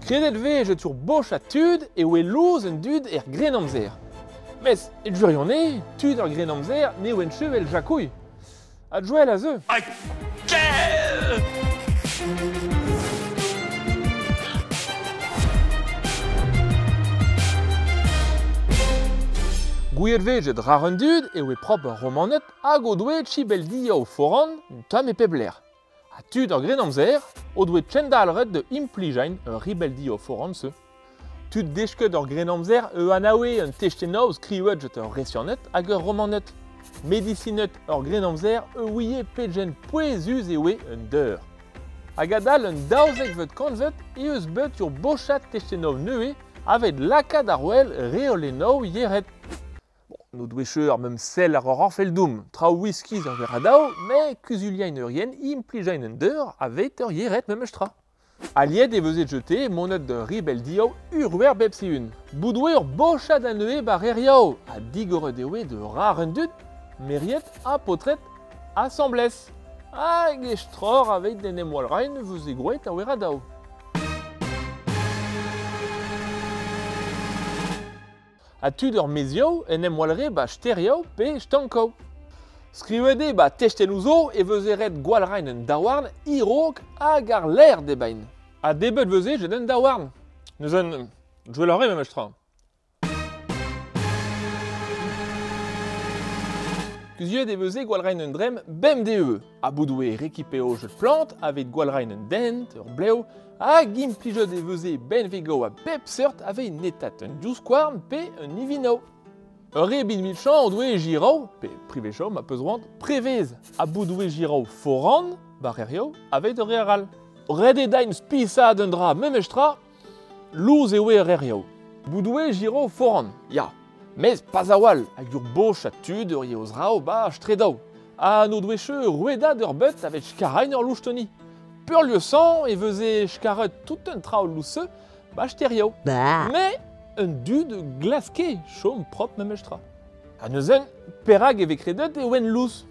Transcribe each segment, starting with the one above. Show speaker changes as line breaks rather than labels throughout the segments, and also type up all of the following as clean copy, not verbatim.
Kredet vez jet ur bochad tud e oe loz an dud er Grennamzer. Mes, e gwirionez, tud ar Grennamzer ne oent chevel Jakouilh. Ha Joël a zeu. Gouiet vez jet rar an dud e oe propr ar Romaned hag o doe chibeldiañ o foran un tamm e pep lec'h. Ha tud ar Grennamzer o doe kendalc'het da implijañ ur ribeldi foran-se. Tud desket ar Grennamzer eu anaoue un testennoù skrivet get ur Gresianed hag ur Romaned. Medisined ar Grennamzer e ouie pegen pouezus e oe un deur. Hag adal un 12vet kantved eh eus bet ur bochad testennoù nevez aveit lakaat ar wel reolennoù yec'hed. Bon, n'o doe ket ar memes sell àr ur orfel-doum, traoù whisky ar weradav, met kuzuliañ urien implijañ un deur aveit ur yec'hed memes tra. Aliet e veze jeté monet da ribeldiañ ur bep sizhun. Bout oe ur bochad anezhe ba reriaou ha digoret e oe de rar an dud, meriet ha paotred asambles. Hag estroc'h aveit d'en em walc'hain veze groet ar weradav. Ha tud ur maezioù en em walc'he ba stêrioù pe stankoù. Skrivet eo ba testennoù zo e veze ret gwalc'hain un daouarn e-raok hag àr-lerc'h debain. Ha debret veze get un daouarn. Neuze gwelloc'h eo memes tra. Kuzuliet e veze gwalc'hain un dremm bemdez ivez. Ha bout oe rekipeo get plant aveit gwalc'hain un dent, ur blev, hag implijet e veze benvegoù a bep seurt aveit netat un divskouarn pe un ivinoù. Ur re binvichañ o doe jiraou, pe privezioù ma peus c'hoant, prevez ha bout oe jiraou foran, barrerioù, aveit ur re arall. Ret eo din spisaat un dra memes tra, louz e oe ar rerioù. Bout oe jiraou foran, ya. Mes pas a-walc'h hag ur bochad tud ur yezh zraoù ba stredaoù. Ha n'o doe ket rouedad ur bet aveit skarain ur loustoni. Peurliesañ e veze skaret tout un traoù lous-se ba stêrioù. Mais un dud glaske chom propr memes tra. Ha neuze, perak e vez kredet e oen lous?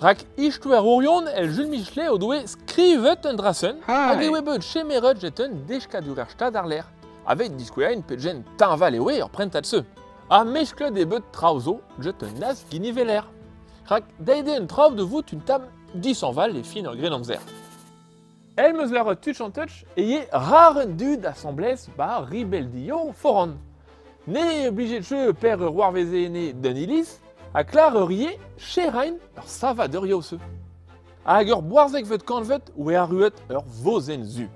Rak istoerourion el Jules Michelet o doe skrivet un drasen hag e oe bet chemeret get un deskadur er stad àr-lerc'h. Aveit diskouezhañ pegen teñval e oe ur prentad-se. Ha mesklet eo bet traoù zo get un azginiveler. Rak deuet eo un traoù da vout un tamm dishañval e fin ar Grennamzer. El meus lâret touch an touch e ye rar un dud asambles ba ribeldio foran. Ne oblijet cheu per ur warveze ene d'un iliz ha klar ur ye cherain ur savadurioù se. Hag ur boarzekvet kantved oe arruet ur vozenn zu.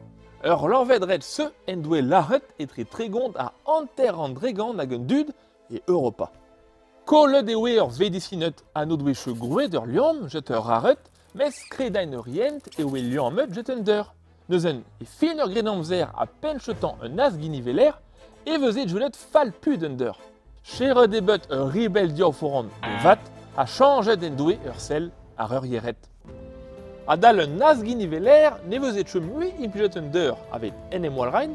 Ur lanvedred se en doe lâret etre 30 ha 50 hag un dud e Europa. Kollet e oe ur vedisined ha n'o doe ket groet ur liamm get ur raret, mes kredañ ur rient e oe liammet get un deur. Neuze e fin ur Grennamzer ha penn-chetañ un azginiveler e veze gwelet fall-put un deur. Cheret eo bet ur ribeldiañ foran de vat ha chañjet en doe ur sell àr ur yec'hed. Adal un azginiveler ne veze ket mui implijet un deur aveit en em walc'hain,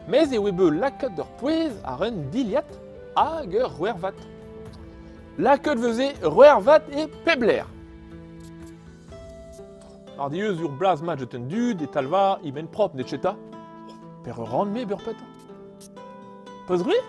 mes e oe bet lakaet ur pouez àr un dilhad hag ur c'hwervat. Lakaet veze ur c'hwervat e pep lec'h. Ar dieuz ur blaz mat get an dud e talva iben propr, n'eo ket 'ta? Per ur ran me beurpet. Peus gwir?